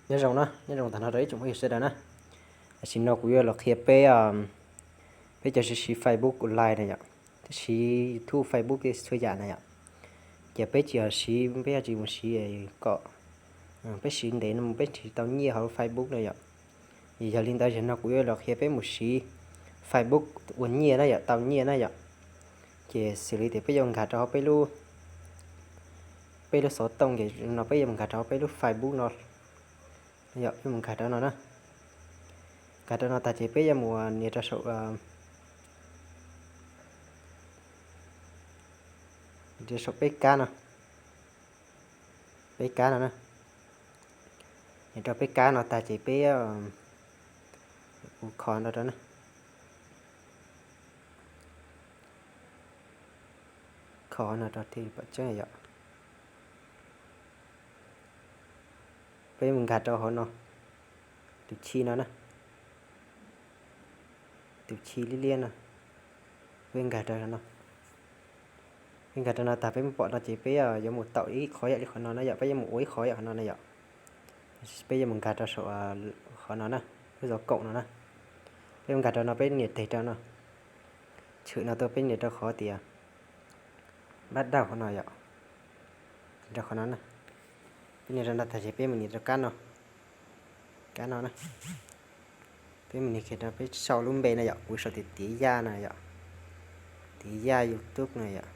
Nyob zoo na, nyob zoo tag nrho rau ib tsoom phooj ywg sawv daws na. Tam sim no kuv yuav los qhia peb, peb cov siv siv Facebook online na yom, siv YouTube, Facebook txhua yam na yom. Ces peb tsis yog siv, peb yog tsis mus siv kom peb siv ntev no mus peb tsis tau nyiaj hauv Facebook no yom. Yog li ntawd zaum no kuv yuav los qhia peb mus siv Facebook ua nyiaj na yom, tau nyiaj na yom. Ces xws li tias peb yuav nkag rau hauv peb lub, peb lub xov tooj ces no peb yuav nkag rau hauv peb lub Facebook no yom, peb mus nkag rau no na. Nkag rau no tag ces peb yuav mus nias rau saum, nias rau saum peb kab no, peb kab no na. Nias rau peb kab no tag ces peb, kuv kho no rau na, kho no rau thiaj pom tseeb yom. Peb mus nkag rau hauv no, tus chi no na, tus chi liab liab no, peb nkag rau no. Peb nkag rau no tag peb mus pom no ces peb yuav mus tau ib qhov yam li qhov no na yom, peb yuav mus ua ib qhov yam qhov no na yom. Peb yuav mus nkag rau saum qhov no na, lub zov koom no na. Peb mus nkag rau no peb nias tes rau no, tshwm no tuaj peb nias rau qhov tias npab daj qhov no yom, rau qhov no na. Peb nias rau no tag ces peb mus nias rau kab no, kab no na. Peb mus nias kiag rau peb sau lub npe no yom, kuv sau tias Tiav Yaj no yom, Tiav Yaj YouTube no yom,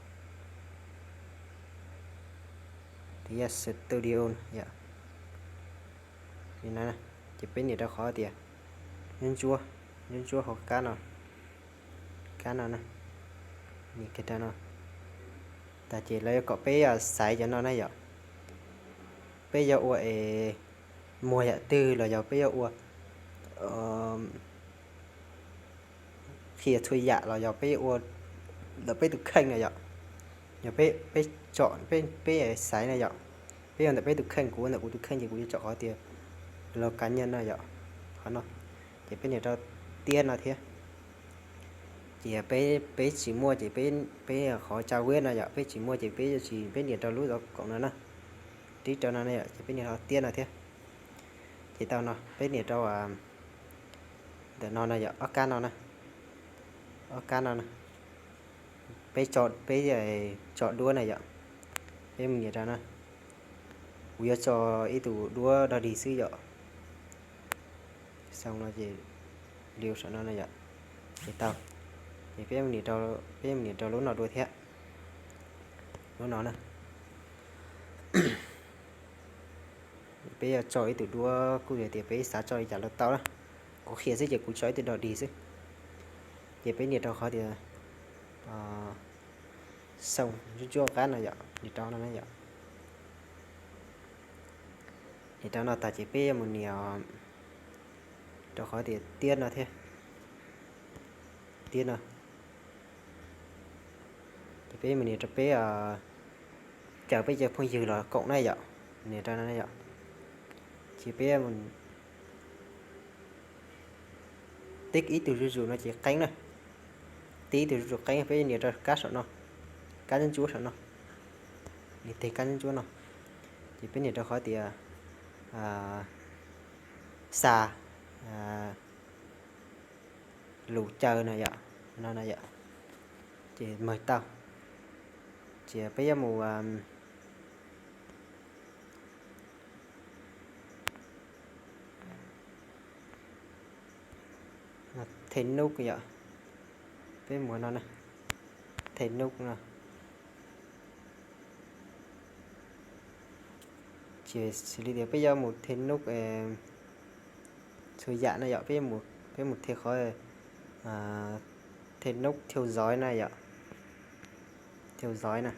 Tiav Yaj Studio no yom. Ces peb nias rau qhov tias ntsuab ntsuab, ntsuab ntsuab hauv kab no, kab no na, nias kiag rau no. Tag ces lawv yuav kom peb xaiv cov no na yom, peb yuav ua es muag yam twg los yog peb yuav ua qhia txhua yam los yog peb ua ntawm peb tus kheej na yom. Yog peb, peb tsom, peb, peb xaiv na yom, peb ua ntawm peb tus kheej, kuv ua ntawm kuv tus kheej ces kuv yuav tsom qhov tias los cá nhân no yom, qhov no. Ces peb nias rau tiab no thiab. Ces peb, peb tsis muaj ces peb, peb qhov trang web no yom, peb tsis muaj ces peb yuav tsis, peb nias rau lub zov koom no na, rib rau no na yom, ces peb nias rau tiab no thiab. Ces tau no peb nias rau ntawm no na yom, ob kab no na, ob kab no na. Peb, peb tso duab na yom, peb mus nias rau na. Kuv yuav tso ib tug duab dog dig xwb yom. Xoo no ces liu saum no na yom, ces tau. Ces peb, peb mus nias rau lub no dua thiab, lub no na. Peb yuav tso ib tug duab kuj yog tias peb xav tso li cas los tau na. Kuv qhia xwb ces kuv tso ib tug dog dig xwb. Ces peb nias rau qhov tias xoo ntsuab ntsuab qab no yom, nias rau no na yom. Nias rau no tas ces peb yuav mus nias rau qhov tias tiab no thiab, tiab no. Ces peb mus nias rau peb, caw peb cov phooj ywg los koom na yom, nias rau no na yom. Ces peb mus tib ib tug zuj zus no ces qeeb na. Tib ib tug zuj zus qeeb peb nias rau kab saum no, kab ntsuab ntsuab saum no, nias tes kab ntsuab ntsuab no. Ces peb nias rau qhov tias xa lus caw no yom, no no yom. Ces mag tau. Ces peb yuav mus thêm nút yom, peb mus no na, thêm nút no. Ces xws li tias peb yuav mus thêm nút txhua yam na yom, peb mus, peb mus thêm qhov thêm nút theo dõi na yom, theo dõi na.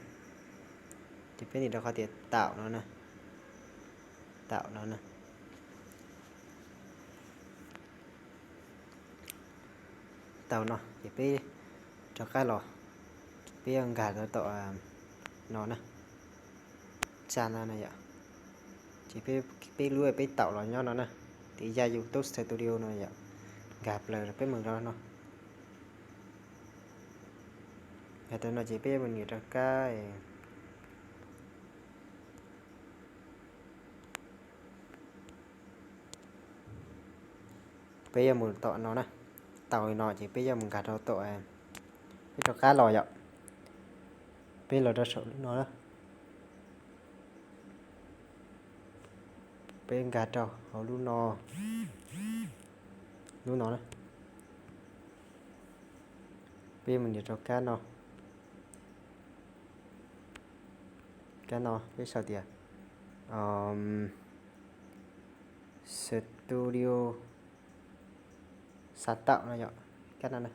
Ces peb nias rau qhov tias tạo no na, tạo no na. Tau no ces peb rov qab los, peb yuav nkag rau tom no na, tsa no na yom. Ces peb lub peb tạo los nyob no na, Tiav Yaj YouTube Studio no yom. Nkag plaws peb mus rau no. Nkag rau no ces peb mus nias rau kab, Peb yuav mus tom no na, tau li no ces peb yuav mus nkag rau tom, peb rov qab los yom, peb los rau saum lub no na, peb nkag rau hauv lub no, lub no na, peb mus nias rau kab no, kab no peb sau tias Studio Setup no yom, kab no,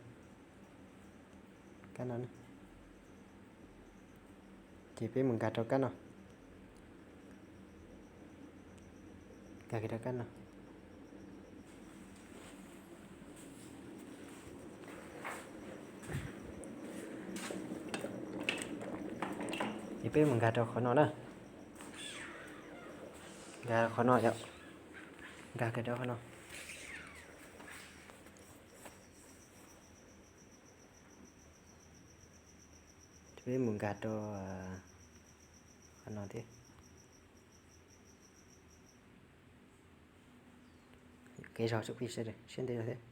kab no. Ces peb mus nkag rau kab no, nkag rau kab no. Ces peb mus nkag rau qhov no na, nkag qhov no yom, nkag rau qhov no. Peb mus nkag rau qhov no thiab. Kev zog tsoom phooj ywg sawv daws, siab ntev zog thiab.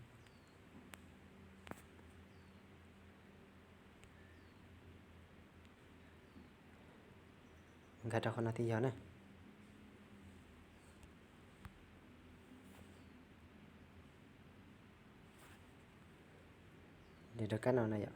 Nkag rau qhov no thiaj yog na. Nias rau kab no na yom.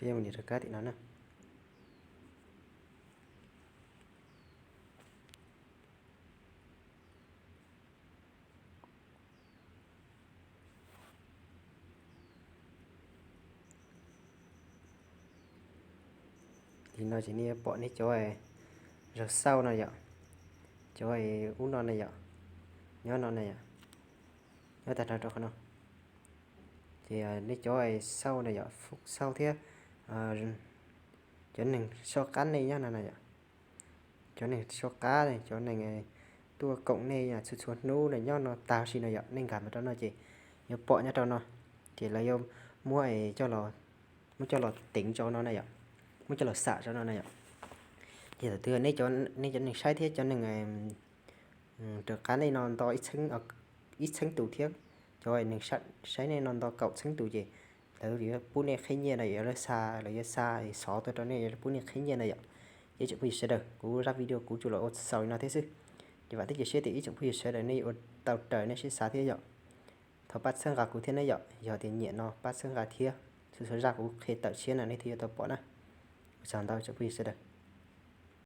Peb yuav mus nias rau kab tim no na. Li no ces nej yuav pom nej cov zaug xauj no yom, cov ub no na yom, nyob no na yom, nyob tag nrho rau qhov no. Ces nej cov xauj na yom, foob xauj thiab cov neeg soj qab nej nyob no na yom. Cov neeg soj qab, cov neeg tuaj koom nej txhua txhua hnub na nyob no tag huv si no yom, nej nkag mus rau no ces yuav pom nyob rau no, ces lawv yuav muab, muab coj los teev rau no na yom, muab coj los xam rau no na yom. Ces thaum twg nej cov neeg saib thiab cov neeg raws qab nej no nto ib txheeb tus thiab cov neeg saib nej no nto kaum txheeb tus ces lawv yuav pub nej qhib nyiaj na, yuav lawv xa, lawv yuav xa xov tuaj rau nej, yuav pub nej qhib nyiaj na yom. Ces ib tsoom phooj ywg sawv daws, kuv zaj video kuv tsuas los ua xaus li no thiab xwb. Ces vam thiab cia siab tias ib tsoom phooj ywg sawv daws nej yuav ua tau raws nej siab xav thiab yom. Thov pab txhawb nqa kuv thiab na yom, yog tias nyiam no pab txhawb nqa thiab, txhua txhua zaj kuv qhia tawm tshiab na nej thiaj yuav tau pom na. Ua tsaug ntau tsoom phooj ywg sawv daws.